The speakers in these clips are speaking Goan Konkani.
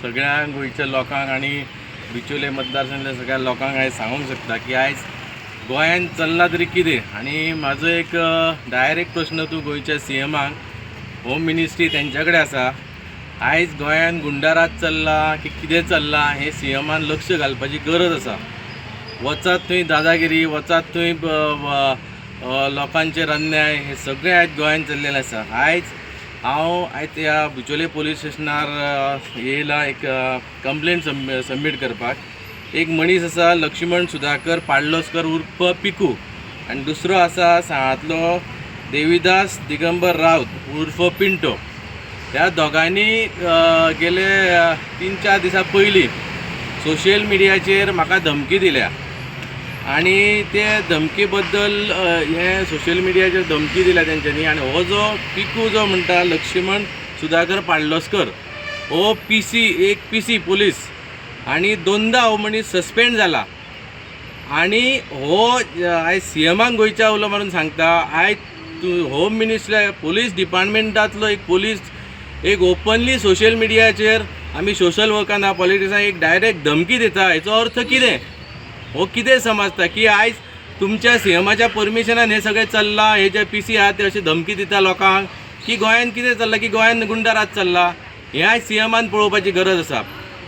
सगळ्या गोंयच्या लोकांक आनी बिचोले मतदारसंघातल्या सगळ्या लोकांक आयज सांगूंक शकता की आयज गोंयांत चल्लां तरी कितें. आनी म्हाजो एक डायरेक्ट प्रश्न तूं गोंयच्या सीएमाक, होम मिनिस्ट्री तेंच्या कडेन आसा, आयज गोंयांत गुंडाराज चल्ला की कितें चल्लां हें सीएमान लक्ष घालपाची गरज आसा. वचात थंय दादागिरी, वचात थंय लोकांचेर अन्याय, हे सगळें आयज गोंयांत चल्लेलें आसा. आयज हांव आयज ह्या बिचोले पोलीस स्टेशनार येयला एक कंप्लेन सबमीट करपाक. एक मनीस आसा लक्ष्मण सुधाकर पाडलोस्कर उर्फ पिकू आनी दुसरो आसा साळांतलो देविदास दिगंबर रावत उर्फ पिंटो. ह्या दोगांनी गेले 3-4 दिसां पयलीं सोशल मिडियाचेर म्हाका धमकी दिल्या आनी ते धमकी बद्दल हे सोशल मिडियाचेर धमकी दिल्या तेंच्यांनी. आनी हो जो पिकू जो म्हणटा लक्ष्मण सुधाकर पाडलोस्कर हो पी सी, एक पी सी पोलीस आनी दोनदां हो मनीस सस्पेंड जाला. आनी हो आयज सी एमाक गोंयच्या उलो मारून सांगता, आयज तूं होम मिनिस्टर पोलीस डिपार्टमेंटांतलो एक पोलीस एक ओपनली सोशल मिडियाचेर आमी सोशल वर्कान पॉलिटिक्सान एक डायरेक्ट धमकी दिता, हेचो अर्थ कितें? हो कितें समजता की आयज तुमच्या सी एमाच्या परमिशनान हें सगळें चल्लां? हे जे पी सी आहा ते अशी धमकी दिता लोकांक की गोंयांत कितें चल्लां, की गोंयांत गुंडाराज चल्ला? हें आयज सी एमान पळोवपाची गरज आसा.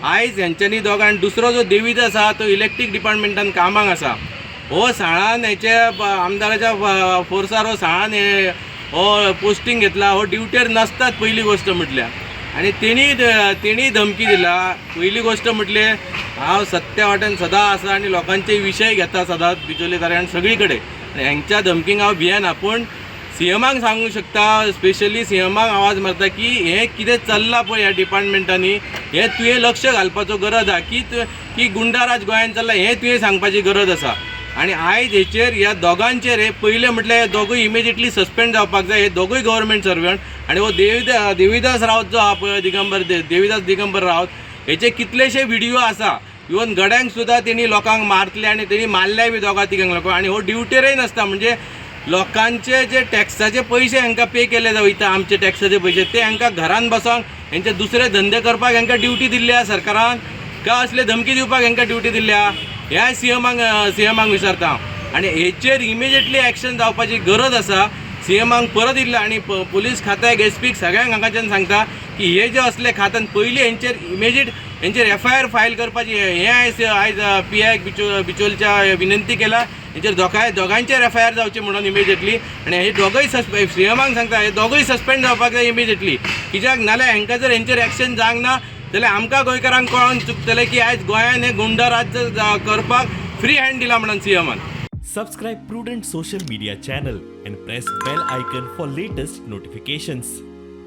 आयज हेंच्यांनी दोगांक, दुसरो जो देविदास आसा तो इलेक्ट्रीक डिपार्टमेंटान कामाक आसा, हो साळान हेच्या आमदाराच्या फोर्सार हो साळान हे हो पोस्टींग घेतला, हो ड्युटेर नासतात पयली गोश्ट म्हटल्यार. आनी तेणी धमकी दिला. पयली गोश्ट म्हटल्यार हांव सत्या वाटेन सदां आसा आनी लोकांचे विशय घेता सदांच बिचोले ताऱ्यान सगळी कडेन. आनी हेंच्या धमकींक हांव भियेना, पूण सी एमाक सांगूंक शकता, स्पेशली सी एमाक आवाज मारता की हें कितें चल्लां पळय ह्या डिपार्टमेंटांनी, हें तुवें लक्ष घालपाचो गरज आहा की की गुंडाराज गोंयांत चल्ला हें तुवें सांगपाची गरज आसा. आनी आयज हेचेर ह्या दोगांचेर हे पयलें म्हटल्यार हे दोगूय इमिजिएटली सस्पेंड जावपाक जाय, हे दोगूय गव्हर्मेंट सर्वंट. आनी हो देविदास रावत जो आहा पळय, दिगंबर देविदास दिगंबर रावत, हेचे कितलेशे व्हिडियो आसा. इवन गड्यांक सुद्दां तेणी लोकांक मारतले आनी तेणी मारल्याय बी दोगां तिगांक लोकांक. आनी हो ड्युटेरय नासता, म्हणजे लोकांचे जे टॅक्साचे पयशे हांकां पे केले वयता, आमचे टॅक्साचे पयशे ते हांकां घरान बसोन हेंचे दुसरे धंदे करपाक हांकां ड्युटी दिल्ली आसा सरकारान, काय असले धमकी दिवपाक हांकां ड्युटी दिल्ली आहा? ह्या सी एमाक विचारता हांव. आनी हेचेर इमिजिएटली एक्शन जावपाची गरज आसा. सी एमाक परत इल्लें आनी पोलीस खात्याक, एस पीक सगळ्यांक हांगाच्यान सांगता की हे जे असले खात्यान पयलीं हेंचेर इमिजिएट हेंचेर एफ I R file करपाची. हें आयज आयज पी आयक बिचोलच्या विनंती केला, हेंचेर दोगांचेर एफ I R जावचे म्हणून इमिजिएटली. आनी हे दोगूय सी एमाक सांगता, हे दोगूय सस्पेंड जावपाक जाय इमिजिएटली. कित्याक नाल्यार हेंकां जर हेंचेर एक्शन जावंक ना जाल्यार आमकां गोंयकारांक कळोन चुकतलें की आयज गोंयान हे गुंडा राज्य करपाक फ्री हँड दिला म्हणून सी एमान. Subscribe Prudent Social Media channel and press bell icon for latest notifications.